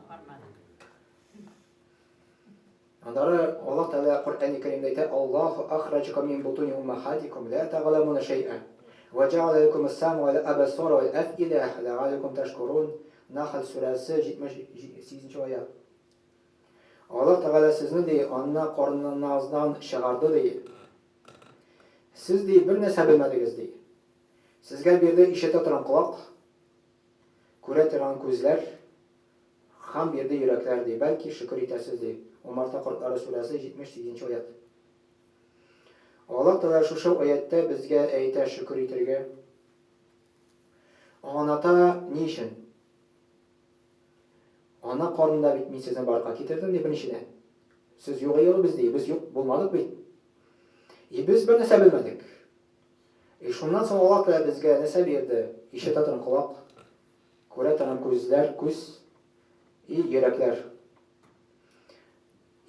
Армадык. Аннары Аллаһ Тәгалә Коръәни Кәримдә әйтә, Аллаһу ахраҗакум мин бутуни уммахатикум ла тәгъламуна шәйъә ва җәгъәлә ләкум ас-самъа вәл абсара вәл әфидә ләгалләкум тәшкурун. Нахл сүрәсе 78 нче аять. Аллаһ Тәгалә сезне ди, ана карыныннан чыгарды ди. Сез ди бер нәрсә белмәдегез ди. Сезгә бирде ишетә торган колак, күрә торган күзләр, Һәм бирде йөрәкләр, ди, бәлки, шөкер итәрсез, ди. Умарта кортлары сүрәсе, 78 нче аять. Аллаһ Тәгалә шушы аятьтә безгә әйтә шөкер итергә. аңлата ни өчен? Ана карнында бит мин сезне барлыкка китердем, ди беренчедән. Сез юк юк без ди, без юк булмадык бит. И без бер нәрсә белмәдек. И шуннан соң Аллаһ Тәгалә безгә нәрсә бирде? Ишетә торган колак, күрә торган күзләр, күз и йөрәкләр.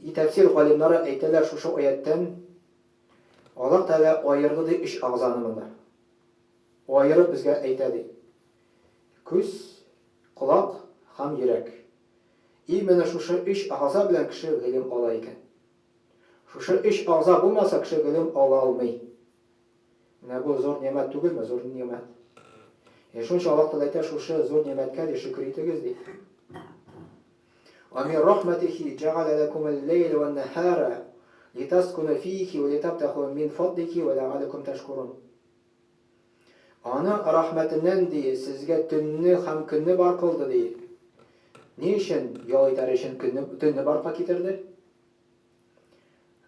И тәфсир галимнары әйтәләр шушы аяттән Аллаһ Тәгалә аерды ди өч агзаны монда. Аерып безгә әйтә ди. Күз, колак һәм йөрәк. И менә шушы өч агза белән кеше гыйлем ала икән. Шушы өч агза булмаса, кеше гыйлем ала алмый. Менә бу зур нигъмәт түгелме? Зур нигъмәт. И шуның өчен Аллаһ Тәгалә әйтә, шушы зур нигъмәткә ди шөкер итегез ди. Ва мин рахматихи җәгалә ләкумул ләйлә вән нәһара литаскуну фихи ва литабтагу мин фадлихи ва ләгалләкум тәшкурун. Аның рәхмәтеннән, ди, сезгә төнне һәм көнне бар кылды, ди. Ни өчен ял итәр өчен көнне, төнне барка китерде?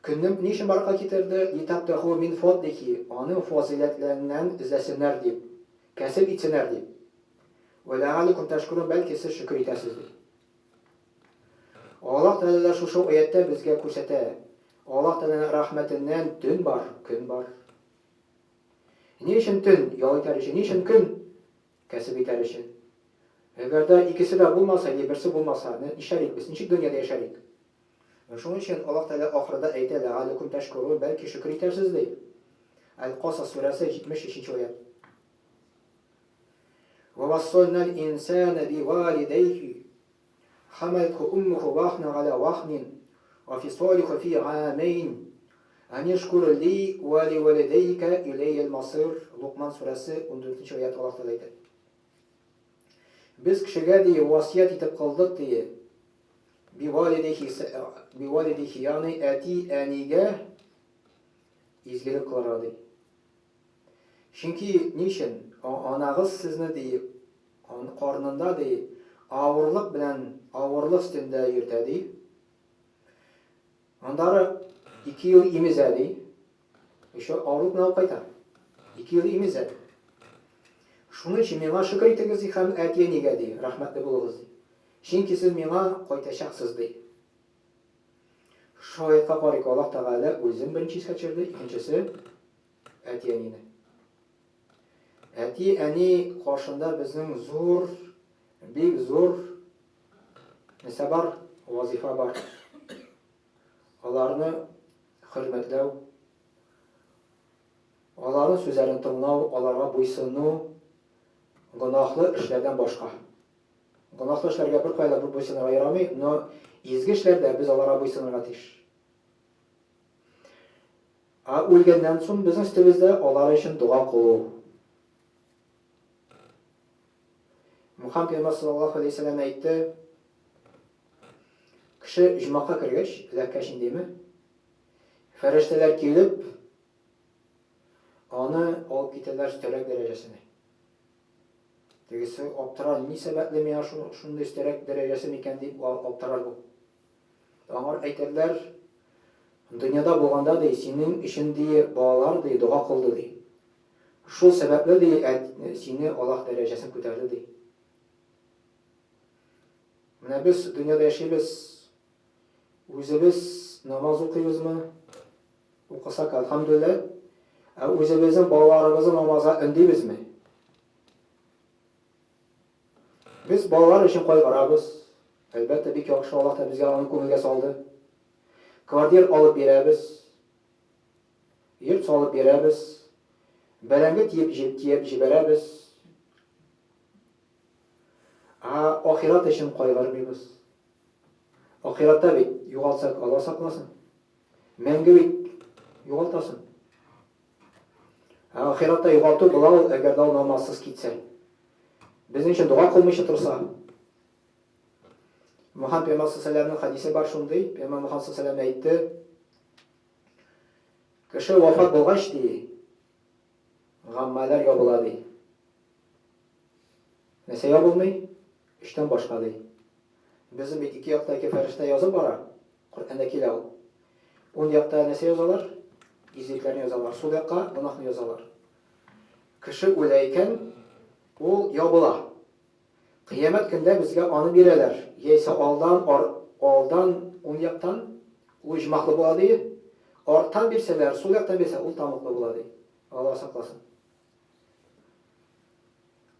Көнне ни өчен барка китерде? Литабтагу мин фадлихи, аның фазыйләтләреннән эзләсеннәр дип, кәсеп итсеннәр дип. Вә ләгалләкум тәшкурун, бәлки сез шөкер итәсез, ди. Аллаһ Тәгалә шушы аятьтә безгә күрсәтә, Аллаһ Тәгаләнең рәхмәтеннән төн бар, көн бар. Ни өчен төн? Ял итәр өчен. Ни өчен көн? Кәсеп итәр өчен. Әгәр дә икесе дә булмаса или берсе булмаса, нишләр идек без? Ничек дөньяда яшәр идек? Шуның өчен Аллаһ Тәгалә ахырда әйтә, ләгалләкум тәшкурун, бәлки шөкер итәрсез, ди. Әл-Касас сүрәсе 73 нче аять. Ва вассайнал инсана бивалидәйхи Хамалатху уммуху вахна галя вахнин, ва фисалиху фи гамәйн, анишкур ли ва ли валидәйкә иләйәл масир. Лукман сүрәсе 14 нче аять Аллаһ Тәгалә әйтә. Без кешегә ди васыять итеп кылдык ди. Бивалидәйхи, бивалидәйхи, ягъни әти-әнигә изгелек кылырга ди. Чөнки ни өчен? Анагыз сезне ди Карынында, ди, авырлык белән авырлык өстендә йөртә, ди. Аннары ике ел имезә, ди. Еще авырлык белән алып кайта. Ике ел имезә. Шуның өчен миңа шөкер итегез, ди, һәм әти-әнигә, ди, рәхмәтле булыгыз, ди. Чөнки сез миңа кайтачаксыз, ди. Шул аятка карыйк, Аллаһ Тәгалә үзен беренче искә төшерде, икенчесе әти-әнине. Әти-әни каршында безнең зур, бик зур нәрсә бар, вазифа бар. Аларны хөрмәтләү, аларның сүзләрен тыңлау, аларга буйсыну, гөнаһлы эшләрдән башка. Гөнаһлы эшләргә беркая да буйсынырга ярамый, но изге эшләрдә без аларга буйсынырга тиеш. Ә үлгәннән соң безнең өстебездә алар өчен дога кылу. Мухаммед пәйгамбәр саллаллаһу алейһи вәсәлләм әйтте, кеше җомакка кергәч, эләккәч индеме? Фәрештәләр килеп, аны алып китәләр өстәрәк дәрәҗәсенә. Тегесе аптырар, ни сәбәпле миңа шундый өстәрәк дәрәҗәсе микән дип аптырар бу. Аңар әйтерләр, Дөньяда булганда, ди, синең өчен, ди, балалар, ди, дога кылды, ди. Шул сәбәпле, ди, әт, сине Аллаһ дәрәҗәсен күтәрде, ди. Менә без дөньяда яшибез, үзебез намаз укыйбызмы? Укысак, әлхәмдүлилләһ. Ә үзебезнең балаларыбызны намазга өндибезме? Без балалар өчен кайгырабыз. Әлбәттә, бик яхшы, Аллаһ та безгә аны күңелгә салды. Квартир алып бирәбез. Йорт салып бирәбез. Бәрәңге тиеп, тиеп җибәрәбез. Ә ахират өчен кайгырмыйбыз. Ахиратта бит югалтсак, Алла сакласын. Мәңге бит югалтасың. Ә ахиратта югалту була ул, әгәр дә ул намазсыз китсә. Безнең өчен дога кылмыйча торса. Мухаммад пәйгамбәр саллаллаһу хадисе бар шундый, пәйгамбәр Мухаммад саллаллаһу әйтте. Кеше вафат булгач ди, гаммалар ябыла ди. Нәрсә ябылмый? Эштән башка ди. Безнең бит ике якта ике фәрештә язып бара. Коръәндә килә ул. Ун якта нәрсә язалар? Изгелекләрне язалар. Сул якка гөнаһны язалар. Кеше үлә икән, Ул ябыла. Кыямәт көндә безгә аны бирәләр, яисә алдан, ар, алдан, уң яктан, ул оҗмахлы була, ди. Арттан бирсәләр, сул яктан бирсә, ул тамыклы була, ди. Алла сакласын.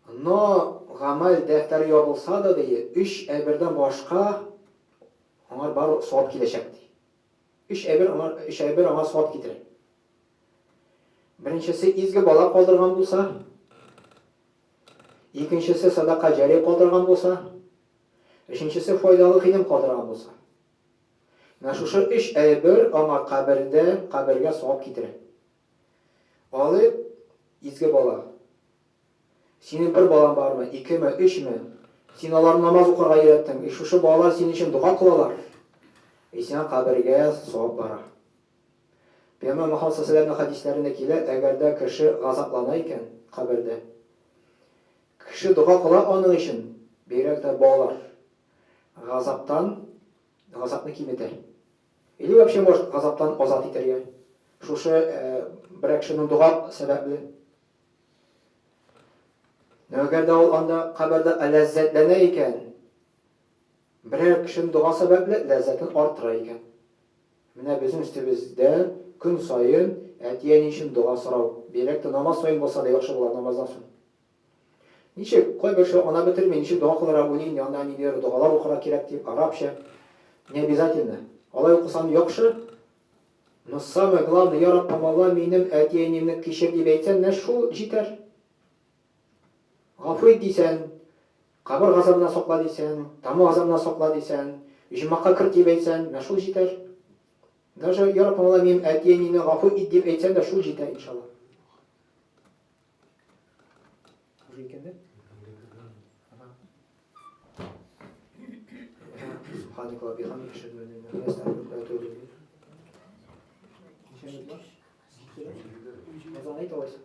Но гамәл дәфтәре ябылса да, ди, өч әйбердән башка аңар бар савап киләчәк, ди. Өч әйбер аңар, өч әйбер аңа савап китерә. Беренчесе изге бала калдырган булса, икенчесе садака җари калдырган булса, өченчесе файдалы гыйлем калдырган булса. Менә шушы өч әйбер аңа кабердә, кабергә савап китерә. Алыйк изге бала. Синең бер балаң бармы, икеме, өчме? Син аларны намаз укырга өйрәттең, и шушы балалар синең өчен дога кылалар. И сиңа кабергә савап бара. Пәйгамбәр Мөхәммәд саллаллаһу хәдисләрендә килә, әгәр дә кеше газаплана икән кабердә, кеше дога кыла аның өчен, бигрәк тә балалар, газаптан, газапны киметә. Или вообще может газаптан азат итәргә. Шушы берәр кешенең дога сәбәпле. Әгәр дә ул анда кабердә ләззәтләнә икән, берәр кешенең дога сәбәпле ләззәтен арттыра икән. Менә безнең өстебездә көн саен әти-әни өчен дога сорау. Бигрәк тә намаз саен булса да яхшы була, намаздан соң. Ничек, кайбер кеше ана бетерми, ничек дога кылырга уйлый инде, анда ниндидер догалар укырга кирәк дип, арабча. Не обязательно. Алай укысаң яхшы, Но самое главное, я Раббым Алла, минем әти-әниемне кичер дип әйтсәң, менә шул җитәр. Гафу ит дисәң, кабер газабыннан сакла дисәң, таму газабыннан сакла дисәң, оҗмахка керт дип әйтсәң, менә шул җитәр. Даже я Раббым Алла, минем әти-әниемне гафу ит дип әйтсәң дә шул җитә, иншалла. Уже икән дә? Субханaka ва бихамдика ашһаду ан ла илаһа илля анта астагфирука ва атубу илейк. Ничә минут бар? Азан әйт алайса.